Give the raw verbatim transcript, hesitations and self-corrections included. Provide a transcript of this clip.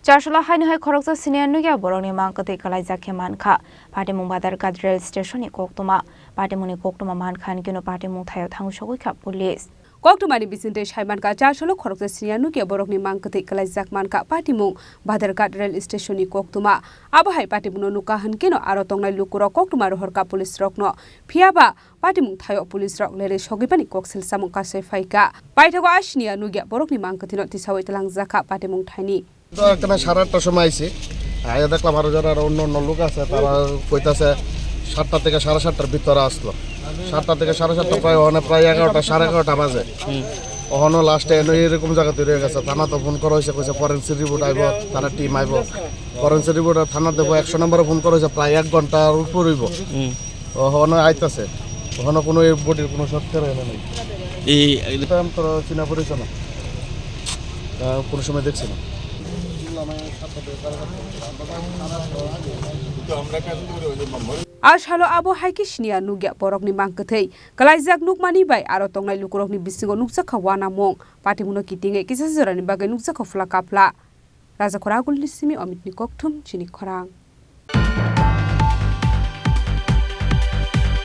Chasolo haino hai khoroksa senior nugya borokni mang kwtwi kwlaijak khe mankha. Patimung Badharghat rail station ni koktwma. Patimungni koktwma mankha hinkhe no patimung thaio thangwi sogwi kha police. Koktwmani bisingtwi sai mankha, Chasolo khoroksa senior nugya borokni mang kwtwi kwlaijak mankha patimung Badharghat rail station ni koktwma. Abo hai patimungno nukha hinkhe no aro tongnai lukurok koktwma rohorkha police rokno. Phiyaba patimung thaio police rok lerwi sogwibani kok selsamung kasai phaikha. Paithago a senior nugya borokni mang kwthwino tisawi twlangjakha patimung thaini. তো এখানে সাড়ে আটটার সময় আইছি। আইয়া দেখলাম আরো যারা আরো অন্য অন্য লোক আছে, তারা কইতাছে সাতটা থেকে সাড়ে সাতটার ভিতরে আসলো। সাতটা থেকে সাড়ে সাতটা প্রায়, মানে, প্রায় এগারোটা, সাড়ে এগারোটা বাজে। অহনো লাস্টে এনে এরকম জায়গা তৈরি হয়ে গেছে। থানা তো ফোন করা হয়েছে, কইছে ফরেন্সিক রিপোর্ট আইব, তারা টিম আইব। ফরেন্সিক রিপোর্ট আর থানা দেবো, একশো নম্বরে ফোন করা হয়েছে, প্রায় এক ঘন্টার উপর হইব। অহনো আইতাছে, অহনো কোনো এই বডির কোনো সৎকার এনে নেই। এই এটা আমি তো চিনা পরিচয় না, আহ, কোনো সময় দেখছি না। A salo abo hai khe siniya nukya borokni mang kwthwi. Kwlaijak nukmani bai aro tongnai lukurokni bisingo nukjakha wanamung. Patimungno kitingwi kisa jorani bagwi nukjakha phla kaphla. Rajakhor Agulni simi Omitni Kokthum chini khorang.